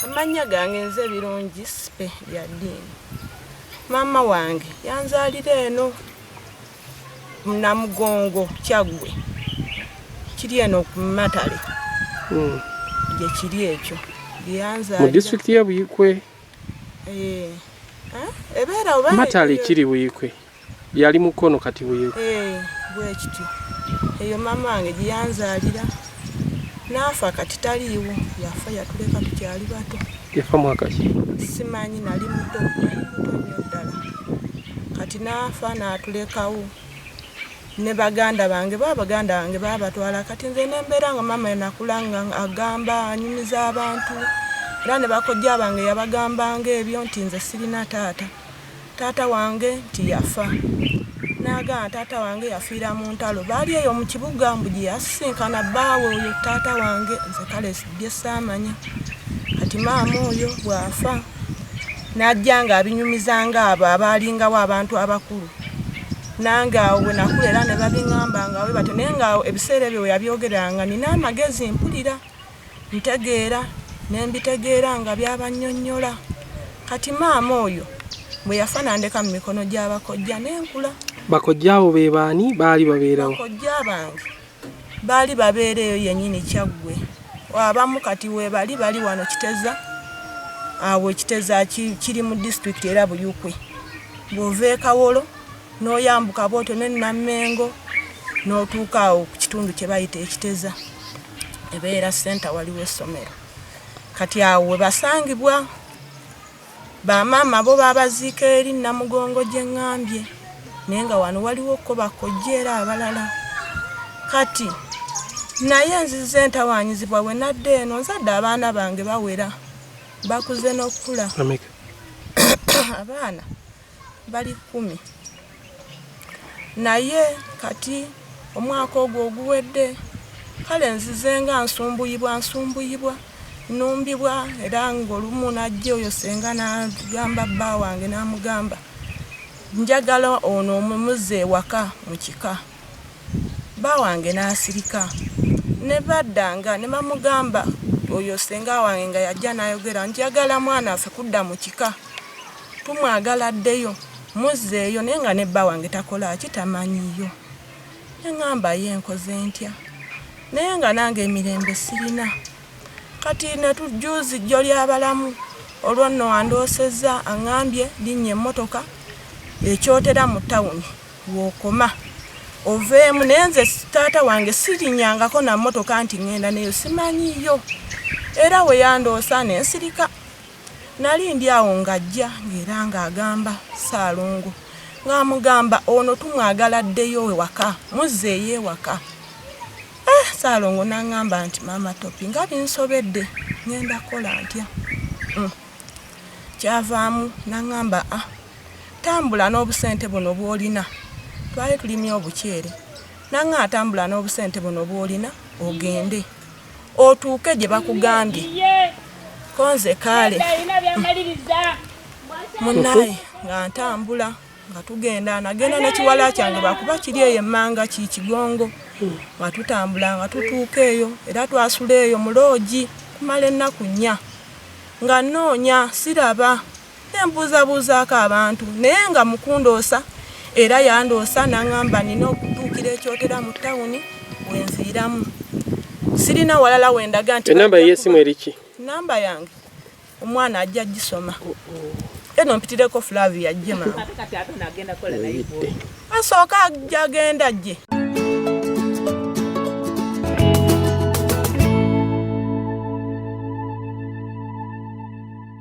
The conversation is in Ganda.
Amannya gange nze Birungi Sipe lya ddiini. Maama wange yanzaalira eno Namugongo Kyaggwe, kiri eno ku Matale gye kiri ekyo gye yanzaalira. Mu disitulikiti y'e Buikwe. Eh, eh, ebeera oba Matale kiri Buikwe. Yali Mukono kati Buikwe. Eh, bwe kityo. Eyo maama wange gye yanzaalira n'afa kati taliiwo, yafa yatuleka tukyali bato. Yafa mwaka ki? Simanyi, nali muto, nali muto nnyo ddala. Kati n'afa n'atulekawo ne baganda bange, ba baganda bange baabatwala. Kati nze ne mbeera nga maama nakula nga agamba anyumiza abantu, era ne bakojja bange yabagambanga ebyo nti nze sirina taata. Taata wange nti yafa. N'agamba taata wange yafiira mu ntalo. Baali eyo mu kibuga mbu gye yasisinkana bbaawe oyo taata wange, nze kale bye saamanya. Kati maama oyo bw'afa n'ajja ng'abinyumizanga abo abaalingawo abantu abakulu. Nange awo bwe nakula era ne babiŋŋamba nga bwe batyo, naye nga ebiseera ebyo we yabyogereranga nnina amagezi mpulira. Ntegeera ne mbitegeera nga by'abannyonnyola. Kati maama oyo bwe yafa n'andeka mu mikono gya bakojja ne nkula. Bakojja abo be baani? Baali babeera wa? Bakojja bange baali babeera eyo yennyini Kyaggwe. Abamu kati weebali bali wano Kiteza, awo e Kiteza kiri mu disitulikiti era Buyukwe. Bw'ova e Kawolo n'oyambuka bw'otyo ne Nammengo n'otuuka awo ku kitundu kye bayita e Kiteza. Ebeera ssenta waliwo essomero. Kati awo we basangibwa. Bamaama bo baabaziika eri Namugongo gye ŋŋambye, naye nga wano waliwo ko bakojja era abalala. Kati naye nzize ntawaanyizibwa bwe nadda eno, nzadde abaana bange bawera, bakuze n'okukula. Abaana bali kkumi. Naye kati omwaka ogwo oguwedde, kale nzize nga nsumbuyibwa nsumbuyibwa, nnumbibwa era ng'olumu n'ajja oyo ssenga n'agamba bba wange n'amugamba njagala ono omumuzze ewaka mu kika. Bba wange n'asirika. Ne badda nga ne bamugamba oyo ssenga wange nga yajja n'ayogera njagala mwana waffe kudda mu kika. Tumwagala addeyo, muzzeeyo naye nga ne bba wange takola ki, tamanyiiyo. Ne ŋŋamba ye nkoze ntya? Naye nga nange emirembe sirina. Kati ne jjuuzi jjo ly'abalamu, olwo nno andoosezza aŋŋambye linnya emmotoka e Kyotera mu ttawuni w'okoma oveemu naye nze taata wange sirinnyangako na mmotoka nti ŋŋenda neyo simanyiiyo. Era we yandoosa ne nsirika. Nali ndi awo ng'ajja ng'era ng'agamba Ssaalongo ng'amugamba ono tumwagala addeyo ewaka muzzeeyo ewaka. Eh, Ssaalongo n'angamba nti maama Topi nga binsobedde ngenda kukola ntya? Mm. Kyavaamu n'angamba ah, tambula n'obusente buno bw'olina. Twali tulimye obuceere. N'angamba tambula n'obusente buno bw'olina ogende. Otuuke gye bakugambye. Ko nze kaale munnaye nga ntambula nga tugenda, nagenda ne kiwala kyange lwakuba kiri eyo emmanga ki Kigongo, nga tutambula nga tutuuka eyo era twasula eyo mu loogi kumala ennaku nnya nga nnoonya siraba. Ne mbuuzabuuzaako abantu naye nga mu kundoosa era yandoosa n'angamba nina okutuukira e Kyotera mu ttawuni we nviiramu. Sirina walala we ndaga nti Ennamba yo ey'essimu eri ki? Nnamba yange omwana ajja gisoma. Eno mpitireko Flavia ajje mangu. Asooke ajje agende ajje.